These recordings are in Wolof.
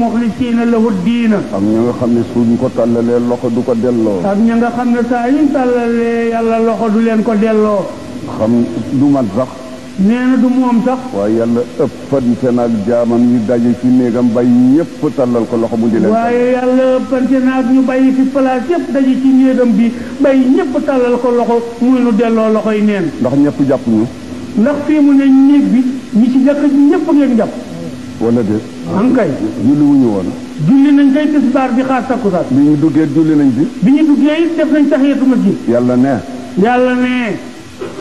muxlisiina lahu diina. ak ña nga xam ne suñ ko tàllalee loxo du ko delloo. ak ña nga xam ne saa yuñ tàllalee yàlla loxo du leen ko delloo. xam du man sax. nee na du moom sax. waaye yàlla ëppante naag jaamam ñu daje ci néegam bay ñëpp tàllal ko loxo mu di leen. waaye yàlla ëppante naag ñu bàyyi fi place yëpp daje ci néegam bi bay ñëpp tàllal ko loxo muy nu delloo loxo yi neen. ndax ñëpp jàpp ñu. ndax fii mu ne néeg bi ñi ci jàkk ji ñëpp ngeen jàpp. wala déet. am kay. julli wuñu woon. julli nañ kay tisbaar di xaar takkusaan. bi ñu duggee julli nañ bi. bi ñu duggee it def nañ tahiyatul masjid. yàlla ne. yàlla ne.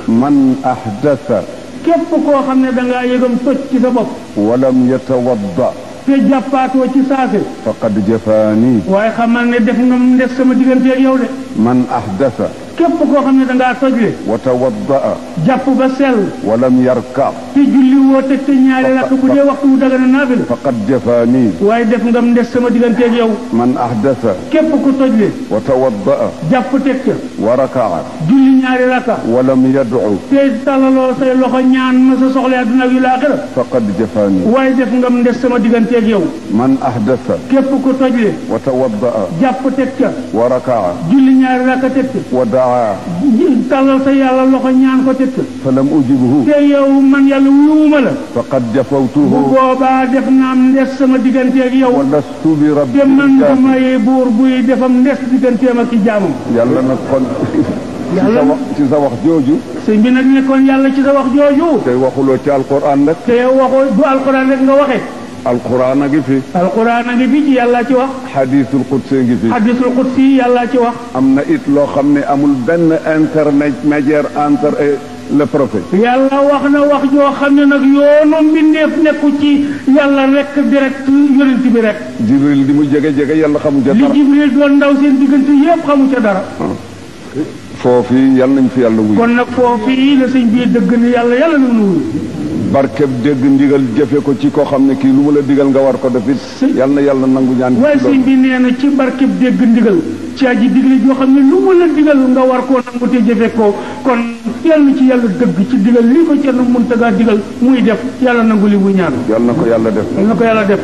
man ahdasa. képp koo xam ne da ngaa yëgam toj ci sa bopp. walam yatawadda. te jàppaatoo ci saase. faqad jafaani. waaye xamal ne def nga mu des sama digganteeg yow de. man ahdasa. képp koo xam ne da ngaa tojle. wa tawaddaa. jàpp ba sell. walam yarka. te julli woo teg te ñaari rakk bu dee waxtu wu dagana naafila. faqad jafaani. waaye def nga mu des sama digganteeg yow. man ahdasa. képp ku tojle. wa tawaddaa. jàpp teg ca. wa rakaa. julli ñaari rakka. walam yad'u. te talaloo say loxo ñaan ma sa soxla adduna ak yu laaxira. faqad jafaani. waaye def nga mu des sama digganteeg yow. man ahdasa. képp ku tojle. wa tawaddaa. jàpp teg ca. wa rakaa. julli ñaari rakka teg ca. wa daa. talal sa yàlla loxo ñaan ko teg ca. falam ujibhu. te yow man yàlla wuyuuma la. faqad bu jafawtuhu. boobaa def naa am ndes sama digganteeg yow. wa lastu bi rabbi. te man damay buur buy defam ndes digganteem ak i jaamam. yàlla nag kon. yàlla ci sa wax jooju. sëñ bi nag nekkoon yàlla ci sa wax jooju. tey waxuloo ci alquran rek. te waxoo du alquran rek nga waxee. alquran a ngi fi. alquran a ngi fi ci yàlla ci wax. xadiisul qudsi ngi fi. hadisul qudsi yàlla ci wax. am na it loo xam ne amul benn intermédiaire entre le prophète. yàlla wax na wax joo xam ne nag yoonu mbindeef nekku ci yàlla rek direct yonent bi rek. jibril di mu jege jege yàlla xamu ca li dara. jibril doon ndaw seen diggante yépp xamu ca dara. foofu yàlla nañ fi yàlla wuyu. kon nag foofii la sëñ bi dëgg ni yàlla na nu wuyu. barkeb dégg ndigal jëfe ko ci koo xam ne kii lu mu la digal nga war ko def it. yàlla na yàlla nangu ñaan. waaye sëñ bi nee na ci barkeb dégg ndigal ci aji digle joo xam ne lu mu la digal nga war koo nangu te jëfe ko kon yàlla na ci yàlla dëgg ci digal li ko Cerno Muntaga digal muy def yàlla nangu li muy ñaan. yàlla na ko yàlla def. yàlla na ko yàlla def.